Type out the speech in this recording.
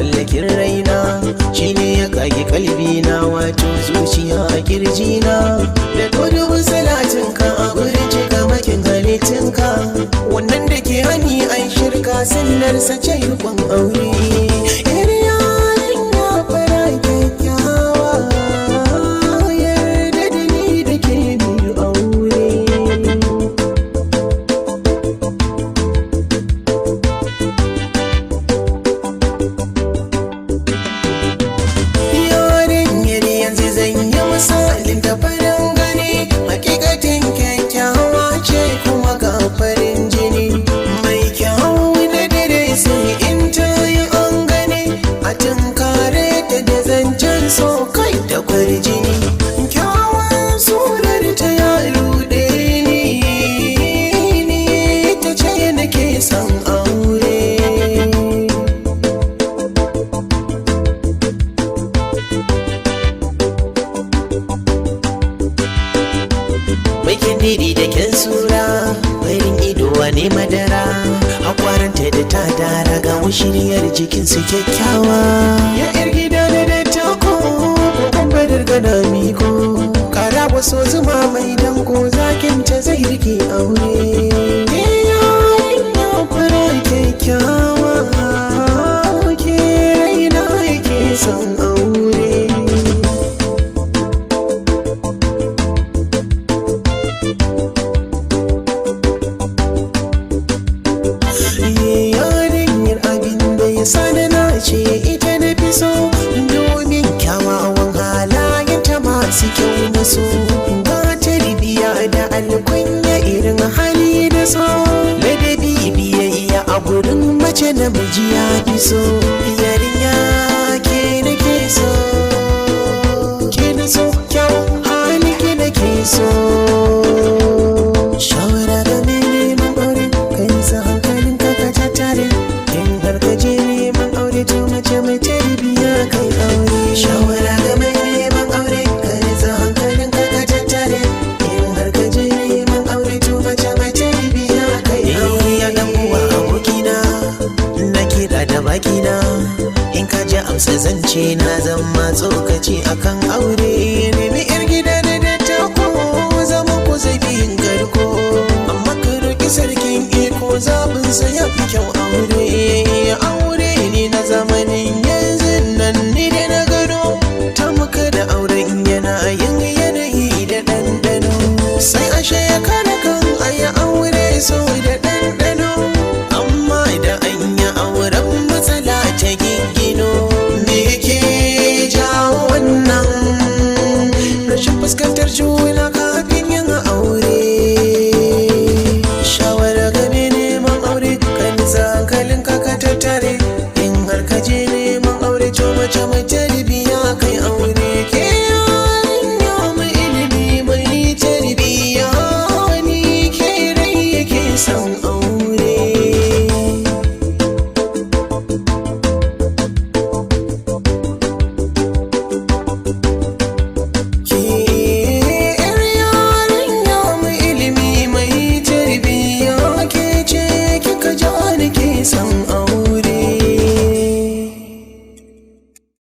Mallakin raina shine ya kage kalbina, wato zuciya a kirjina. Da dodobin salatinka a gurin cika makin halittinka, wannan da ke hani an shirka, sunnarsa ce rikon aure. Yar yarinya fara kyakkyawa, yarda da ni da ke biyu aure. Yarinyar yanzu zan yi misalin da farin gani, hakikatin kyakkyawa ce kuma ga farin jini. Mai kyau na dare sai in ta yi an gani, a tunkare ta da zancen so kai da kwarjini. Kyawun surar ta ya ruɗe ni, ni ta ce nake son aure. Mai diri da kyan sura, farin ido ne madara, hakwaranta da ta dara, ga wushiriyar jikinsu kyakkyawa. Ya yar gida da dattako, kokon badar gana miko, kara waso zuma mai danko, zakin ta zai rike aure. Yarinya fara kyakkyawa, ke raina yake son aure. Yarinyar abin da ya sani na ce ita na fi so, domin kyawawan halayenta masu kyau na so, ga tarbiya da alkunya, irin hali da so, ladabi, biyayya a gurin mace namiji ya fi so. Yarinya ke nake so, ke na so, kyawun hali ke nake so. Shawara game neman aure, ka yi sa hankalin ka ka tattare. In har ka je neman aure, to mace mai tarbiya kai aure. Shawara game neman aure, ka yi sa hankalin ka ka tattare. In har ka je neman aure, to mace mai tarbiya kai aure. Ya dan uwa abokina, na kira da bakina, in ka ji amsa zance na zama tsokaci akan aure. Nemi yar gida da dattako, zaman ku zai fi yin garko, amma ka roƙi sarkin iko, zaɓinsa ya fi kyau.